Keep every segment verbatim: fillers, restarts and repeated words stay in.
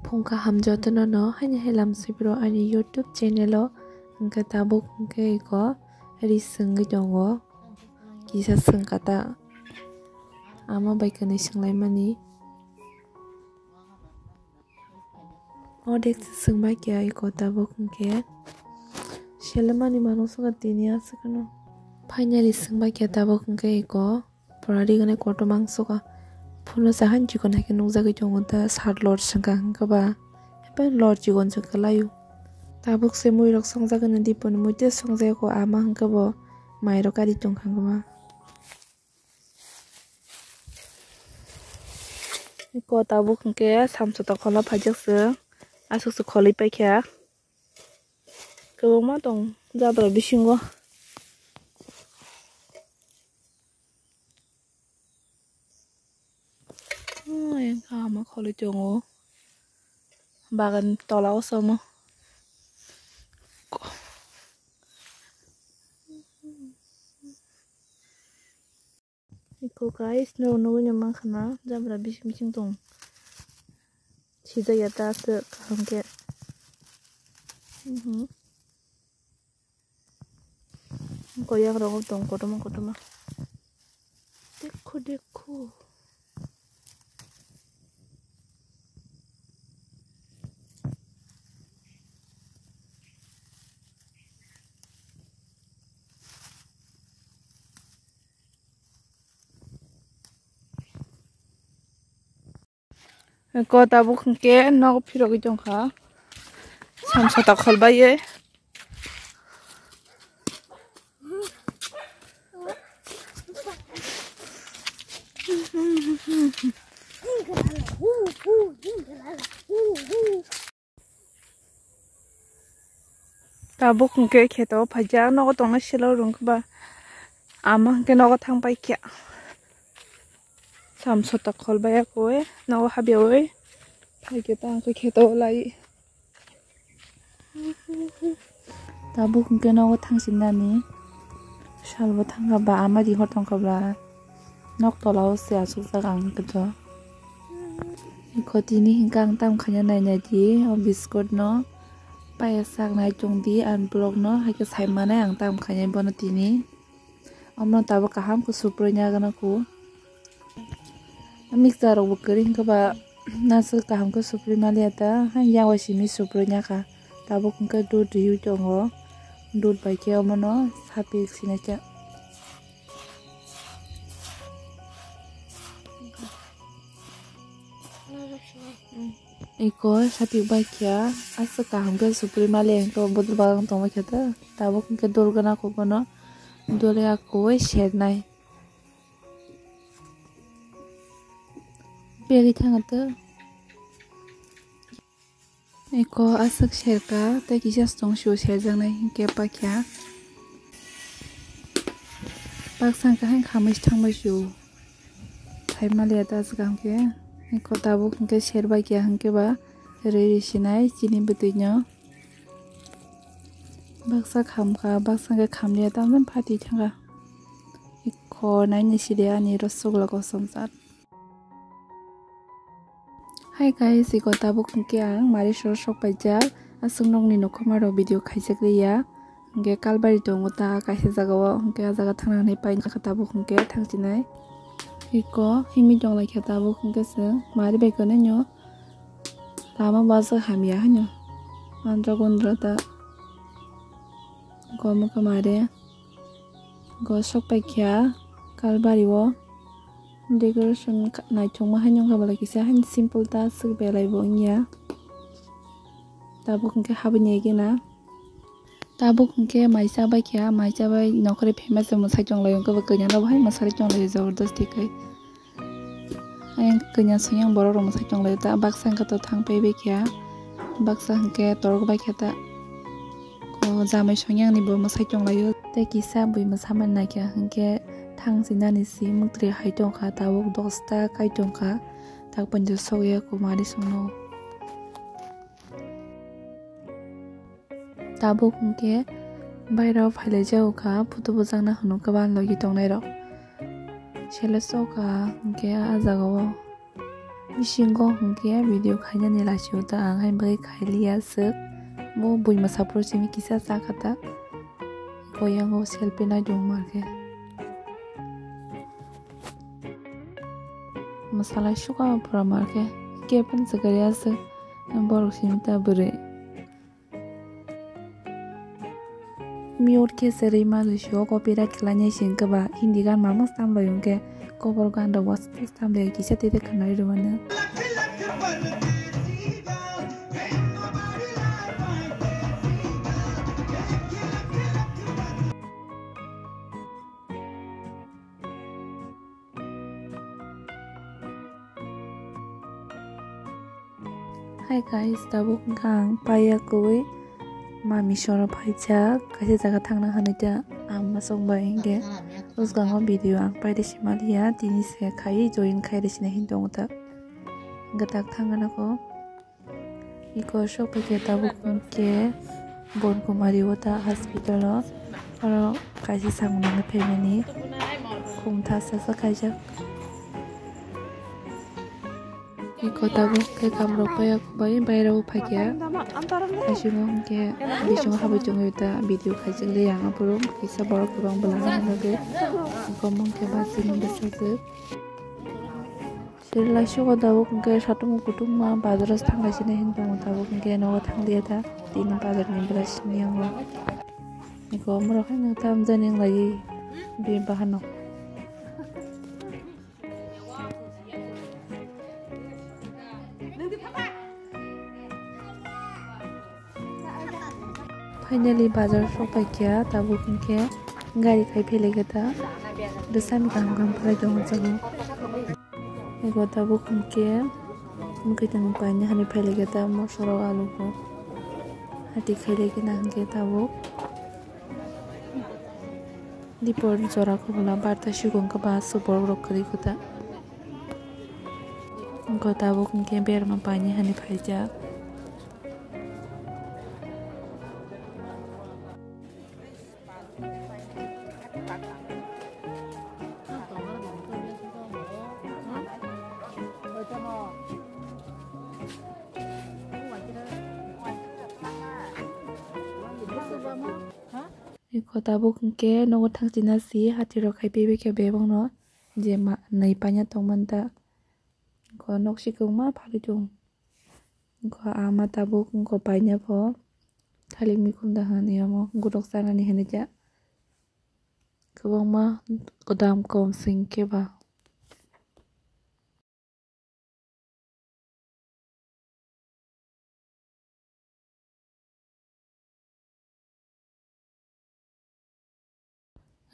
Phung kaham jotono no, haini hai lam sibiro ani YouTube channel o, hwnkhe tabuk hwnkhe iko ri swngwi tongo, kisa swngkha ta ama bai kwnwi swnglaimani. Odek se swngma kya iko tabuk hwnkhe selemani mano swkha tini aswkno. Finally swngma kya tabuk hwnkhe iko pura rigwnai kotorma wngsuka. Phunuksa han chikon hai khe nukjagwi tongo ta sat lord swngkha hwnkhe ba. Haphai lord chikon swngkha laio. Tabuk se muirok songjagwi nw diponi mui tei songjagwi ko ama hwnkhe bo mairok kari tongkha hwnkhe ba. Iko tabuk hwnkhe samsota khola phaijak se aswk se kholwi paikha. Kwbangma tong jabra bisingo. Ayang kaham kholwi tongo bagan tola o somo. Iko guys, no nugwi no mankha na jabra bising bising tong. Sijak ya ta aswk kaham khe. Mhm. Koyang rogo tong kotorma kotorma. Dekho dekho. Ko tabuk hwnkhe nogo phirogwi tongkha. Samsota kholbaiwi. Tabuk hwnkhe kheto phaijak, nogo tongnai selo rwngkhe ba ama hwnkhe nogo thang paikha. Samsota kholbaiya koi nogo habyawi phaikhe ta hwnkhe kheto lai. Tabuk hwnkhe nogo thangsinani salbo thangkha ba ama rihor tongkha ba. Nok tola o se asukjak ang hwnkhe to. Iko tini hwnkhe ang tamo khaina nainai di o biscuit no. Paiya sak nai tong di ang vlog no, hai khe sai manai ang tamo khainai bono tini. Omo tabuk kaham khe suprui nagana kho. Mixture rok bo kwrwi hwnkhe ba naisik kaham khe suprui maliya ta, hai yang bai simi suprui naka. Tabuk hwnkhe dud riui tongo, dud bai khe omono sapik sinai khe. Iko sapik bai khe aswk kaham khe suprui maliya hwnkhe bodol bagan tongma khe ta. Tabuk hwnkhe dol gana khe bono dole akoi sernai. Begwi thangtw. Eko aswk serka tei kisa chwng sio serjaknai hinkhe pakya. Baksa hinkhe haino khamwi se thangbai sio. Thai maliya ta aswk kaham khe. Eko tabuk hinkhe serbai kya hinkhe ba rwi rwi sinai chini bwtwino. Baksa khamkha, baksa khe khamliya, tamni phatwi thangkha. Ikho naini side ani rosogla kosom chat. Hi guys, iko tabuk hwnkhe ang mari soro sok paijak. Aswk nokni nokhoma rok video khaijak liya. Hwnkhe kalbari tongo ta kaisa jaga o, hwnkhe ah jaga thangna hinwi painani kha tabuk hwnkhe thangsinai. Iko himwi tonglaikha tabuk hwnkhe chwng mari bai kwnwi no. Lama bo aswk hamya haino. Andra gondra ta. Gomo khe mare. Go sok paikha kalbari o. Decoration naithokma haino wngkha belai kisa haino simple ta aswk belai bo wngya. Tabuk hwnkhe habini age na. Tabuk hwnkhe mai chabai kha, mai chabai nokhorwi famous mwsai tonglaio, hwnkhe bo kanya rok bo hai mwsai tonglaio jabardasti khai. Ayang kanya song yang borok rok mwsai tonglaio ta, baksa hwnkhe to thang paibai kha, baksa hwnkhe torok bai kha ta. O jamai song yang ni bo mwsai tonglaio, tei kisa bui mwsa man naikha hwnkhe thang sinani si muktrwi hai tongkha, tabuk dosta kai tongkha, tak panja sokya kumari songno. Tabuk hwnkhe bairok phailaijago kha, photo bujakna hwnwi kwbang logi tongnairok. Sele sokha hwnkhe ah jagao. Bisingo hwnkhe video khainani laisio ta ang hai bagwi khailiya swk. Bo buima saphuru simi kisa chakha ta. Boyango selfie naidong markhe. Mwsalai suka pura markhe. Kepeng swkari aswk. Borok simi ta bwrwi. Mute khe se rwima rwsio copyright khlainai se wngkhe ba Hindi gan mamang samlai hwnkhe kobor gan rok wansuk samlai kisa tete khwnai rwmano. Hi guys, tabuk wngkha ang paiya kwbwi mami soro phaijak kaisa jaga thangna hwnwi ta ang masok bai hinkhe bwskango video ang paide simaliya tini se khai join khaide sina hin tongo ta hwnkhe tak thangna ko iko sok paikhe tabuk hinkhe Bonkumari o ta hospital o oro kaisa samung nangwi phaimani khum thasa sa khaijak. Iko tabuk khe kamrok paiya bai bairao phaikya. Asimo hwnkhe bisingo habwi tongwi ta video khaijak le yang aphuru kisa borok kwbang bwla hwnwi bagwi. Iko mungkhe bachini bwsajwk. Sirlai sugo tabuk hwnkhe satung kutung ma bazaro thanglai sini hin tongo tabuk hwnkhe nogo thangliya ta tini bazarni bwla sini yango. Iko omorok haino tamjani wnglaiwi bini bahanok. Finally bazar sok paikha tabuk hinkhe gari khai phelaikha ta bwsani kaham kaham phalai tongo jagao. Ego tabuk hinkhe mwkhwtwng paina hani phailaikha ta mosorok alu bo hati khailaikha na hinkhe tabuk. Dipor jora kubula barta sigo wngkha ba aswk borok rok kwrwi kota. Wngkha tabuk hinkhe berma paini hani phaijak. Iko tabuk hinkhe nogo thangchina si hati rok khai pebekhe bebak no je ma nai paina tongmani ta. Iko nok si kwbangma phalwi tongo. Iko ama tabuk iko paina pho thalik mikhum da hwnwi omo gorok chanani hwnwi ja kwbangma dam kom se hinkhe ba.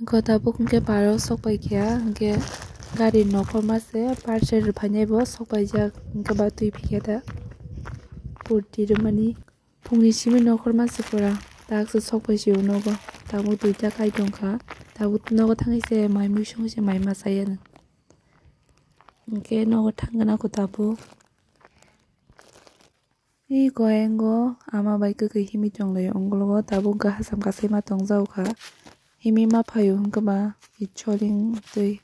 Wngkha tabuk hwnkhe parao sok paikha, hwnkhe gari nokhorma se parcel rwphainai bo sok paijak, hwnkhe ba twi phikha da purti rwmani. Phungni simi nokhorma se pura tak se sok paisio nogo, tabuk duita kai tongkha, tabuk nogo thangwi se mai mui songwi se mai masa ya nwng. Hwnkhe nogo thangna ko tabuk. Iko engo ama bai kwkwi himwi tonglaio, ungkulugo tabuk hacham kasaima tongjago kha. Himwi ma phaio hwnkhe ba icholing twi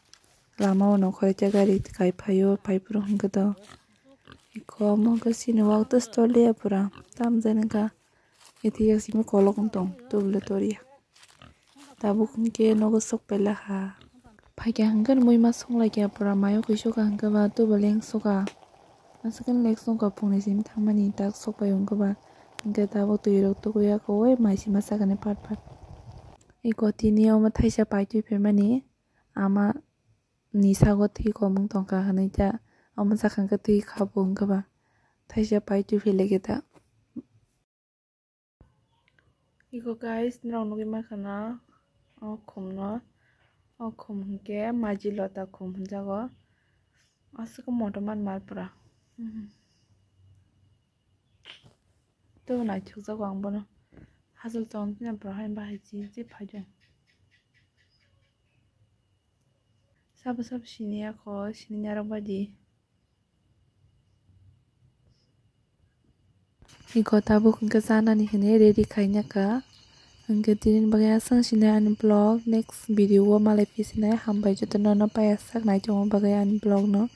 lama o nokhoraikhe gari kai phaio, phaiphuru hwnkhe to iko omo khe chini wak to stol ya pura tamjani kha. Iti ya simi kolok wng tong tubule toriya. Tabuk hwnkhe nogo sok pailakha. Phaikha hwnkhe muima songlaikha pura mayo kaisoka hwnkhe ba tubule wngsoka. Aswkhe lek songkha phungni simi thangmani tak sok paio hwnkhe ba. Hwnkhe tabuk twi rok tukuya kowai mai sima sakani pat pat. Iko tini omo thaisa paitwi phaimani ama ni sago twi komung tongkha hwnwi ta omo sakha hwnkhe twi kha bo hwnkhe ba thaisa paitwi philekhe ta. Iko guys, norok nugwi mankha na o khum no, o khum hwnkhe maji lota khum hwnjago, aswk moto man mal pura. Tei bo naithokjago ang bono, hachal tong phiya pura hai bahai chi chi phaijak. Sabo sabo siniya kho, siniya rok baidi. Iko tabuk hwnkhe chanani hwnwi ready khaina kha. Hwnkhe tini bagwi aswk sini ani vlog, next video o malai phisinai, hambai jotono no paiya sak nai tongma bagwi ani vlog no.